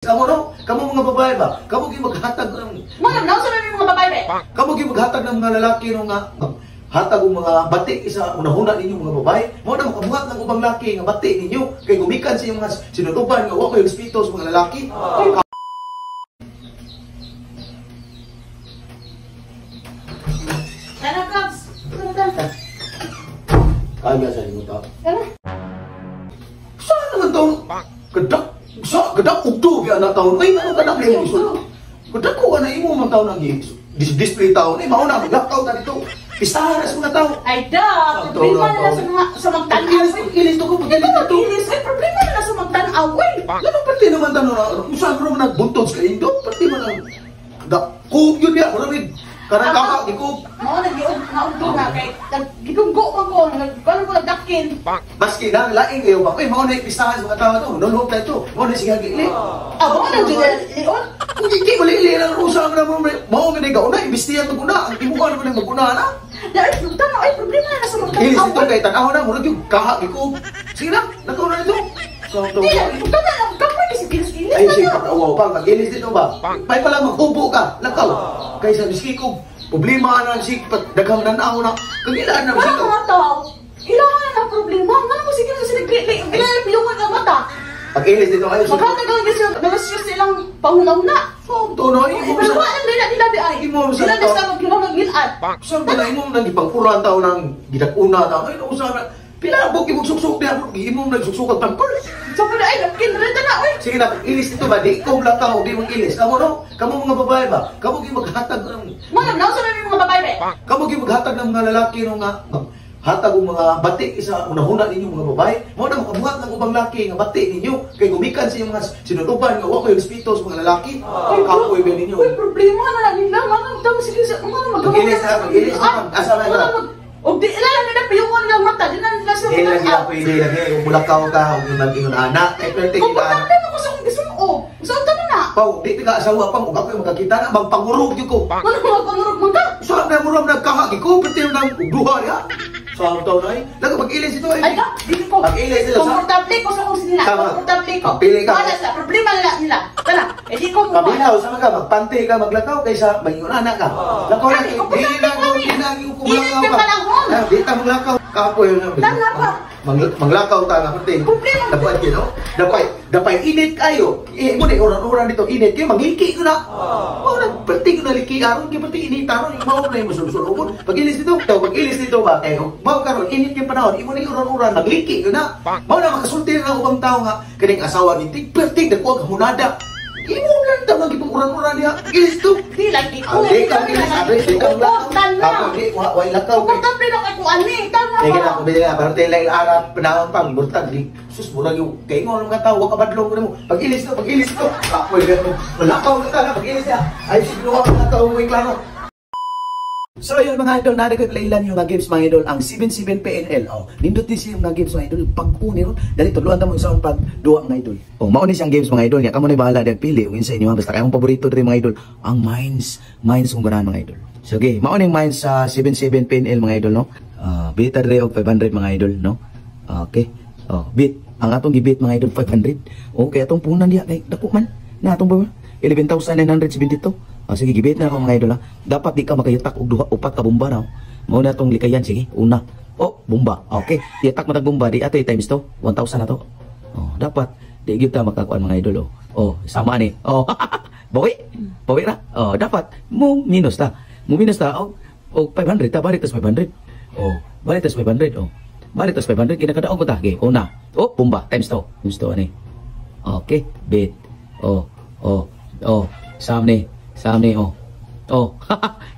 Kamo no? Kamo mga babae ba? Kamo gyud maghatag ng Mga na sa mga babae be. Kamo gyud maghatag ng mga lalaki no nga hatag og mga bati sa unahuna ninyo mga babae. Mao na makabuhat ng ubang laki nga bati ninyo kay gumikan sa inyong mga sinutuban nga wa koy respeto sa mga lalaki. Tara, Cubs. Tara, tara. Kaya sa inyo ta. Tara. Saan naman taon? Kadak sa kadak ugto gyud na taon. Ay ano kadak nimo isod. Kadak ko na imo man taon ang display taon. Ay mao na maglakaw ta dito. Pistahan na sa mga tao. Ay da, problema na lang sa mga sa magtan-aw. Ilis to ko pag-ilis Ito dito. mag-ilis. Ay, problema na lang sa magtan-aw. Uy. Lalo pati naman tanong na, kung saan mo nagbuntod sa indo, pati man ang, da, kub yun niya, maraming, karang kaka, di kub. Mao nag-iog naugdo na kay gigunggo man ko, nagkuan ko nagdakin. Maski na, laing kayo ba, uy, mao na ipistahan sa mga tao ito, nulhop na ito, mao na siya gili. Ah, mao na jud lion. Kung hindi, mali-ili lang rusa ang naman, mao nga na una, imbistiyan mag-una, ang imuan mo na mag-una na. Dahil tanaw ay problema na sa Ilis magtan-aw. ito, kay tanaw na, murag yung kaha, di kub. Sige na, nakaw na ito. Di, tanaw, kapoy ni si Kilis-kilis. Ay, sige, pag-awaw pa, mag-ilis dito ba? May pala maghubo ka, lakaw. Kaysa miski ko, problema na si daghang nanaw na, kagilaan na Wala miski ko. mga tao, ilahan ang problema. Nga mo sige na sila nagli, ilan pilungan ang mata. Pag-ilis dito kayo, sige. Maghatag ang sila, nalasyo silang panguna-una. Oh, tono, imo Pero sa wala lang nila nila di ay. Imo sa Sila na sa maghinang nagilad. Saan ba na imo nang gipangpuran tao nang gidakuna tao? Ay, nausa na. Pila buk imong suksok diha, imo nang suksok ang pamper. So pala ay lakin rin na oy. Sige na, ilis dito ba? Di ko lakaw, di mag-ilis. Kamo no? Kamo mga babae ba? Kamo gyud maghatag ng Mga na sa mga babae be. Kamo gyud maghatag ng mga lalaki no nga hatag og mga bati sa unahuna ninyo mga babae. Mao na makabuhat ng ubang laki nga bati ninyo kay gumikan sa inyong mga sinutuban nga wa koy respeto sa mga lalaki. Kapoy ba ninyo? Uy, problema na lang nila. Nga nang tama sige sa mga magawa. Mag-ilis na, mag-ilis na. Asa man na? Og di ila lang nila piyungan ng mata, di na nila sila Hindi lang sila pwede lang eh. Kung mulakaw ka, huwag yung mag-ingon anak. Eh, pwede kita anak. Komportable ako sa akong gisuo. Saan ta na? Pau, di ka asawa pang, huwag ako yung magkakita na, magpangurog yun ko. Ano magpangurog man ka? Saan na murag nagkahagi ko, pwede yung nang duha niya. Saan taon na eh? Laga, mag-ilis ito eh. Ay ka, dili ko. Mag-ilis ito. Komportable ko sa akong sinina. Tama. Komportable ko. Pili ka. Wala sa problema nila nila. Tara, eh di ko mo. Paminaw, sama ka, magpante ka, maglakaw, kaysa mag-ingon anak ka. Lakaw lang, Ay, di komportable lang ko ko, ni. di lang yung Init kumlakaw ka ka. panahon. Ah, di ta maglakaw. Kapoy yun. Tama pa. Maglakaw ta nga, pante. Problema. Dapat yun, no? Dapat, dapat init kayo. Eh, mo na, oran-oran dito, init kayo, magliki ko na. Oh, nagperti ko na liki aron, kay perti init aron, yung mao na yung masulsulungon. Pag-ilis dito, daw, pag-ilis dito ba, eh, mao karon, init yung panahon, imo na yung oran-oran, magliki ko na. Mao na makasulti na ang ubang tao nga, kaning asawa ni Tig, perti, dagko ang hunada. Imo lang ta magipang oran-oran diha. Ilis to. Di lagi ko. Ah, di ka ilis, abi, di ka Komportable na. Ako, di, wa, wa lakaw kay. Komportable na kay kuan ni. Tama Kaya ba? na, kung na, parang tayo lang arap, panahon pang, burtag, di, sus, murag yung, kaya nga, mga tao, wag ka badlong ko na mo, pag-ilis to, ako, malakaw na ka na, pag-ilis niya, ay, siguro ako na tao, may klaro. So ayun mga idol, nari ko ilan yung mga games mga idol, ang 77 PNL. Oh, nindot din siya yung mga games mga idol, pag-uni ron, dali tudloan ta mo isa pag duwa mga idol. Oh, mao ni siyang games mga idol, nya kamo na bahala diyan pili ug insa inyo basta kay akong paborito diri mga idol, ang Mines, Mines kung ganahan mga idol. So okay, mao ning Mines sa 77 PNL mga idol no. Bita diri og 500 mga idol no. Okay. Oh, bit ang atong gibit mga idol 500. Okay, atong punan diha kay dako man. Na atong ba 11,972. Ah, sige, gibit na ako mga idol ha. Dapat di ka makayatak og duha upat ka bomba raw. Mao na tong likayan, sige. Una. Oh, bomba. Okay. Yatak matag bomba di ato times to 1,000 na to. Oh, dapat di gyud ta makakuan mga idol oh. Oh, sama ni. Oh. Bawi. Bawi ra. Oh, dapat mo minus ta. Mo minus ta og og 500 ta balik tas 500. Oh, balik tas 500 oh. Balik tas 500 kinakadaog ko ta. Okay, una. Oh, bomba times to. Times to ani. Okay, bit. Oh, oh, oh. Sam ni. Sam ni, oh. Oh,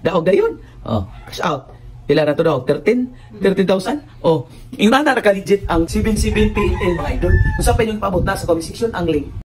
daog dayon. Oh, cash out. Pila na to daog? 13? 13,000? Oh, yung na naka-legit ang 77 PNL mga idol. Kung saan pa inyong paabot na sa comment section ang link.